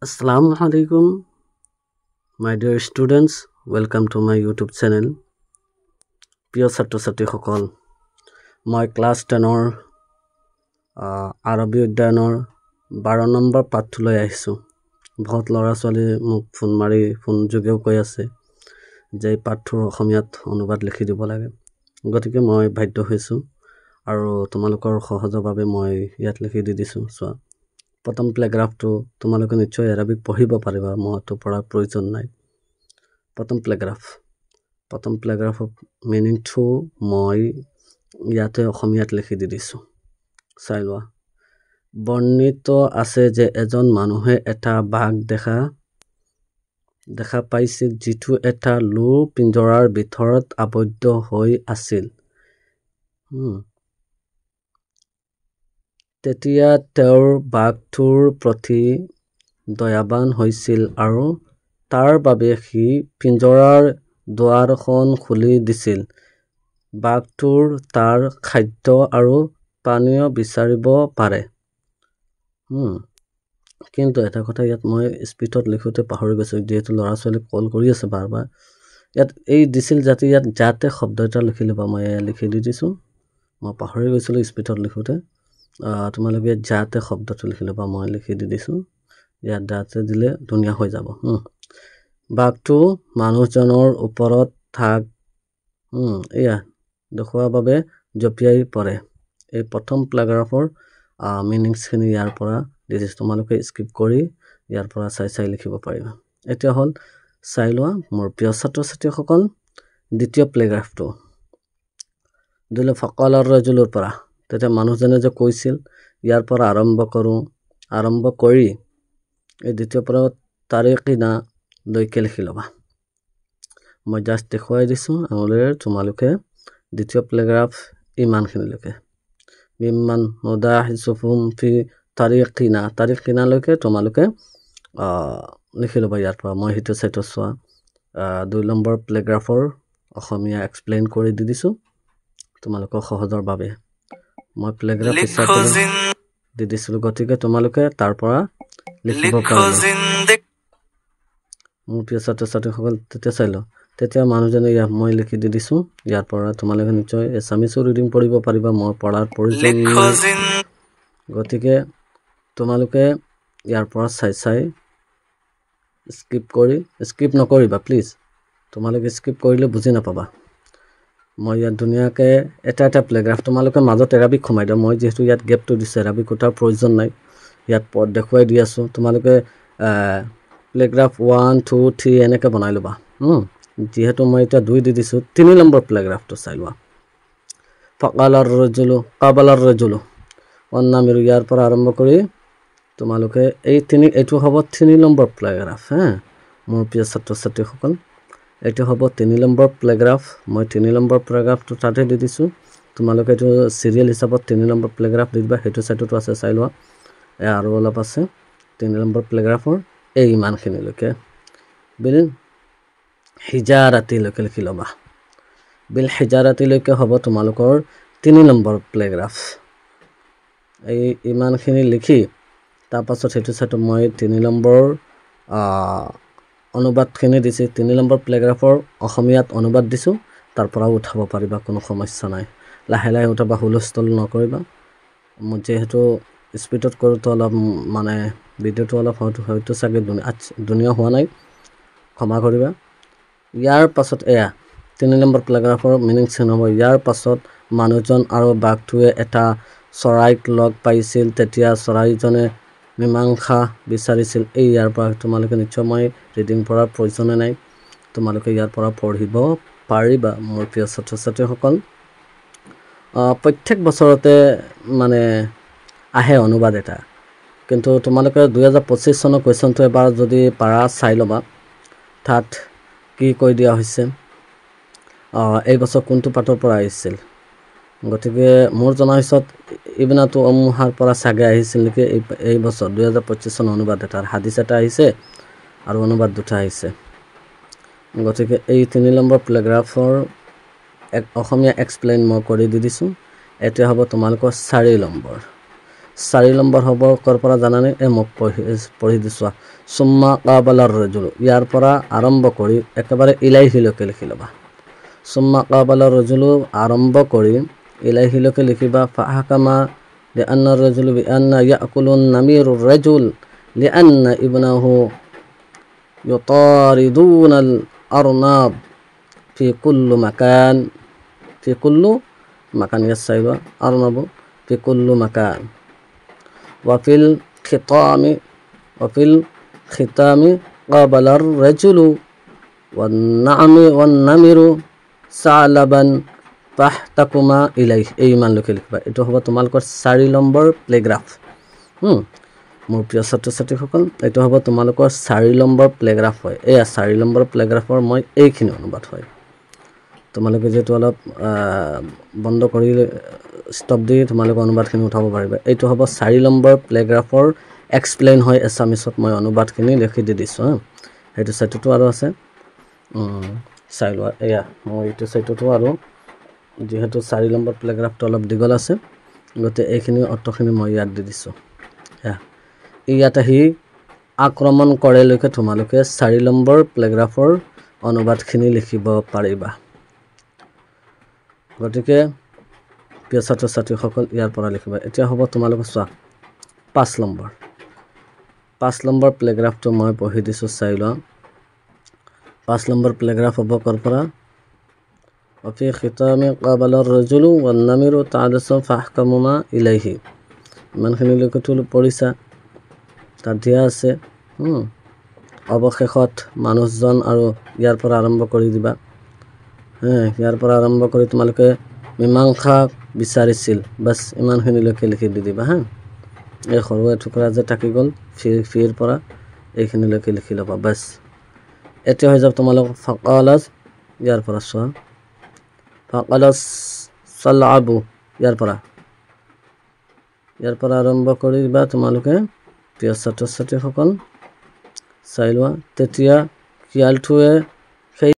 Assalamu alaikum, my dear students, welcome to my YouTube channel. প্ৰিয় ছাত্ৰ ছাত্ৰীসকল, মই ক্লাছ 10ৰ আৰবী অধ্যয়নৰ 12 নম্বৰ পাঠটোলৈ আহিছোঁ। বহুত ল'ৰা ছোৱালীয়ে মোক ফোন মাৰি ফোন যোগেও কৈ আছে যে এই পাঠটোৰ অসমীয়াত অনুবাদ লিখি দিব লাগে, গতিকে মই বাধ্য হৈছোঁ আৰু তোমালোকৰ সহজৰ বাবে মই ইয়াত লিখি দি দিছোঁ। চোৱা, প্ৰথম পেৰাগ্ৰাফটো তোমালোকে নিশ্চয় এৰাবিক পঢ়িব পাৰিবা, মইতো পঢ়াৰ প্ৰয়োজন নাই। প্ৰথম পেৰাগ্ৰাফৰ মিনিংটো মই ইয়াতে অসমীয়াত লিখি দি দিছোঁ, চাই লোৱা। বৰ্ণিত আছে যে এজন মানুহে এটা বাঘ দেখা পাইছিল, যিটো এটা লো পিঞ্জৰাৰ ভিতৰত আবদ্ধ হৈ আছিল। তেতিয়া তেওঁৰ বাঘটোৰ প্ৰতি দয়াবান হৈছিল আৰু তাৰ বাবে সি পিঞ্জৰাৰ দুৱাৰখন খুলি দিছিল। বাঘটোৰ তাৰ খাদ্য আৰু পানীয় বিচাৰিব পাৰে। কিন্তু এটা কথা ইয়াত মই স্পীডত লিখোঁতে পাহৰি গৈছোঁ, যিহেতু ল'ৰা ছোৱালীক কল কৰি আছে বাৰ বাৰ। ইয়াত এই দিছিল যাতে ইয়াত যাতে শব্দ এটা লিখি ল'বা, মই এয়া লিখি দি দিছোঁ, মই পাহৰি গৈছিলোঁ স্পীডত লিখোঁতে। তোমালোকে যাতে শব্দটো লিখি ল'বা, মই লিখি দি দিছোঁ, ইয়াত যাতে দিলে ধুনীয়া হৈ যাব। বাঘটো মানুহজনৰ ওপৰত থাক এয়া দেখুওৱাৰ বাবে জঁপিয়াই পৰে। এই প্ৰথম পেৰাগ্ৰাফৰ মিনিংছখিনি ইয়াৰ পৰা দি দিছোঁ, তোমালোকে স্কিপ কৰি ইয়াৰ পৰা চাই চাই লিখিব পাৰিবা। এতিয়া হ'ল চাই লোৱা মোৰ প্ৰিয় ছাত্ৰ ছাত্ৰীসকল, দ্বিতীয় পেৰাগ্ৰাফটো দিলে ফকালৰ ৰজুলৰ পৰা। তেতিয়া মানুহজনে যে কৈছিল, ইয়াৰ পৰা আৰম্ভ কৰি এই দ্বিতীয় পৰা তাৰিকিনালৈকে লিখি ল'বা। মই জাষ্ট দেখুৱাই দিছোঁ আঙুলিৰে, তোমালোকে দ্বিতীয় পেৰাগ্ৰাফ ইমানখিনিলৈকে মিম্মান নুদাহিছুহুম ফি তাৰিকিনা, তাৰিকিনালৈকে তোমালোকে লিখি ল'বা। ইয়াৰ পৰা মই সেইটো চাইটো চোৱা, 2 নম্বৰ পেৰাগ্ৰাফৰ অসমীয়া এক্সপ্লেইন কৰি দি দিছোঁ তোমালোকৰ সহজৰ বাবে। মই পেৰাগ্ৰাফ হিচাপে দি দিছিলোঁ, গতিকে তোমালোকে তাৰ পৰা লিখিব পাৰিবা। মোৰ প্ৰিয় ছাত্ৰ ছাত্ৰীসকল, তেতিয়া চাই লওঁ, তেতিয়া মানুহজনে ইয়াত মই লিখি দি দিছোঁ, ইয়াৰ পৰা তোমালোকে নিশ্চয় এছামিছো ৰিডিং পঢ়িব পাৰিবা, মই পঢ়াৰ প্ৰয়োজন নাই। গতিকে তোমালোকে ইয়াৰ পৰা চাই চাই স্কিপ নকৰিবা প্লিজ, তোমালোকে স্কিপ কৰিলে বুজি নাপাবা। মই ইয়াত ধুনীয়াকৈ এটা এটা পেৰাগ্ৰাফ তোমালোকে মাজত এৰাবিক সোমাই দিয়া, মই যিহেতু ইয়াত গেপটো দিছোঁ, এৰাবিক কোটাৰ প্ৰয়োজন নাই, ইয়াত দেখুৱাই দি আছোঁ। তোমালোকে পেৰাগ্ৰাফ 1 2 3 এনেকৈ বনাই ল'বা। যিহেতু মই এতিয়া 2 দি দিছোঁ, 3 নম্বৰ পেৰাগ্ৰাফটো চাই লোৱা। ফকালাৰ ৰজুলু কাবালাৰ ৰজুলু অন্নামিৰু, ইয়াৰ পৰা আৰম্ভ কৰি তোমালোকে এই এইটো হ'ব 3 নম্বৰ পেৰাগ্ৰাফ। হে মোৰ প্ৰিয় ছাত্ৰ ছাত্ৰীসকল, এইটো হ'ব 3 নম্বৰ পেৰাগ্ৰাফ। মই 3 নম্বৰ পেৰাগ্ৰাফটো তাতে দি দিছোঁ, তোমালোকে এইটো চিৰিয়েল হিচাপত 3 নম্বৰ পেৰাগ্ৰাফ দি দিবা। সেইটো চাইডতো আছে, চাই লোৱা, আৰু অলপ আছে 3 নম্বৰ পেৰাগ্ৰাফৰ এই ইমানখিনিলৈকে বিল হিজাৰাতিলৈকে লিখি ল'বা। বিল হিজাৰাতিলৈকে হ'ব তোমালোকৰ 3 নম্বৰ পেৰাগ্ৰাফ। এই ইমানখিনি লিখি তাৰপাছত সেইটো চাইডত মই 3 নম্বৰ অনুবাদখিনি দিছোঁ, 3 নম্বৰ পেৰাগ্ৰাফৰ অসমীয়াত অনুবাদ দিছোঁ, তাৰ পৰাও উঠাব পাৰিবা, কোনো সমস্যা নাই। লাহে লাহে উঠাবা, হুলস্থুল নকৰিবা। মই যিহেতু স্পীডত কৰোঁতে অলপ মানে ভিডিঅ'টো অলপ হয়তো চাগে ধুনীয়া হোৱা নাই, ক্ষমা কৰিবা। ইয়াৰ পাছত এয়া 3 নম্বৰ পেৰাগ্ৰাফৰ মিনিংছ হ'ব। ইয়াৰ পাছত মানুহজন আৰু বাঘটোৱে এটা চৰাইক লগ পাইছিল, তেতিয়া চৰাইজনে মীমাংসা বিচাৰিছিল। এই ইয়াৰ পৰা তোমালোকে নিশ্চয় মই ৰিডিং পঢ়াৰ প্ৰয়োজনে নাই, তোমালোকে ইয়াৰ পৰা পঢ়িব পাৰিবা মোৰ প্ৰিয় ছাত্ৰ ছাত্ৰীসকল। প্ৰত্যেক বছৰতে মানে আহে অনুবাদ এটা, কিন্তু তোমালোকে 2025 চনৰ কুৱেশ্যনটো এবাৰ যদি পাৰা চাই ল'বা, তাত কি কৈ দিয়া হৈছে, এই বছৰ কোনটো পাঠৰ পৰা আহিছিল। গতিকে মোৰ জনা পিছত ইবনাটো অমুহাৰ পৰা চাগে আহিছিল নেকি এই বছৰ 2025 চনৰ অনুবাদ এটাৰ হাদিছ এটা আহিছে আৰু অনুবাদ দুটা আহিছে। গতিকে এই 3 নম্বৰ পেৰাগ্ৰাফৰ এক অসমীয়া এক্সপ্লেইন মই কৰি দি দিছোঁ। এতিয়া হ'ব তোমালোকৰ 4 নম্বৰ। 4 নম্বৰ হ'ব ক'ৰ পৰা জানানে? এই মোক পঢ়ি দিছোৱা, সুম্মা কাবালাৰ ৰজুলু, ইয়াৰ পৰা আৰম্ভ কৰি একেবাৰে ইলাইহিলৈকে লিখি ল'বা। সুম্মা কাবালাৰ ৰজুলু আৰম্ভ কৰি ইলাইহিলৈকে লিখিবা। ফাহকামা লিআন্না ৰজুলু বিআন্না ইয়াকুলুন নামিৰু ৰজুল লিআন্না ইবনাহু ইউতাৰিদুনাল আৰনাব ফি কুল্লু মাকান, ফি কুল্লু মাকান, ইয়াত চাই লোৱা, আৰনাবু ফি কুল্লু মাকান। ওয়াফিল খিতামি, ওয়াফিল খিতামি কাবালাৰ ৰজুলু ওয়ান্নামি ওয়ান্নামিৰু সালাবান ফাহতাকুমা ইলাইহ, এই ইমানলৈকে লিখিবা। এইটো হ'ব তোমালোকৰ 4 নম্বৰ প্লেগ্ৰাফ। মোৰ প্ৰিয় ছাত্ৰ ছাত্ৰীসকল, এইটো হ'ব তোমালোকৰ 4 নম্বৰ প্লেগ্ৰাফ হয়। এয়া 4 নম্বৰ প্লেগ্ৰাফৰ মই এইখিনি অনুবাদ হয়। তোমালোকে যিহেতু অলপ বন্ধ কৰি ষ্টপ দি তোমালোকে অনুবাদখিনি উঠাব পাৰিবা। এইটো হ'ব 4 নম্বৰ প্লেগ্ৰাফৰ এক্সপ্লেইন হয় এছামিছত, মই অনুবাদখিনি লিখি দি দিছোঁ। হা, সেইটো চাইটোতো আৰু আছে, চাই লোৱা। এয়া মই এইটো চাইটোতো আৰু যিহেতু 4 নম্বৰ প্লেগ্ৰাফটো অলপ দীঘল আছে, গতিকে এইখিনি অৰ্থখিনি মই ইয়াত দি দিছোঁ। এয়া ইয়াত আহি আক্ৰমণ কৰেলৈকে তোমালোকে 4 নম্বৰ প্লেগ্ৰাফৰ অনুবাদখিনি লিখিব পাৰিবা। গতিকে প্ৰিয় ছাত্ৰ ছাত্ৰীসকল, ইয়াৰ পৰা লিখিবা। এতিয়া হ'ব তোমালোকে চোৱা 5 নম্বৰ, 5 নম্বৰ প্লেগ্ৰাফটো মই পঢ়ি দিছোঁ, চাই লোৱা। 5 নম্বৰ প্লেগ্ৰাফ হ'ব ক'ৰ পৰা? অফি খিতামি কাবালাৰ ৰজুলু ৱান্নামিৰু তাদাছ ফাহকামুমা ইলাইহি, ইমানখিনিলৈকেতো পঢ়িছা, তাত দিয়া আছে। অৱশেষত মানুহজন আৰু ইয়াৰ পৰা আৰম্ভ কৰি দিবা। ইয়াৰ পৰা আৰম্ভ কৰি তোমালোকে মীমাংসা বিচাৰিছিল, বাছ ইমানখিনিলৈকে লিখি দি দিবা। হা, এই সৰু এটুকুৰা যে থাকি গ'ল ফিৰ পৰা এইখিনিলৈকে লিখি ল'বা, বাছ। এতিয়া হৈ যাব তোমালোক ফাকালাছ, ইয়াৰ পৰা চোৱা, ফাকালাছ চালাবু, ইয়াৰ পৰা আৰম্ভ কৰিবা তোমালোকে প্ৰিয় ছাত্ৰ ছাত্ৰীসকল, চাই লোৱা। তেতিয়া শিয়ালটোৱে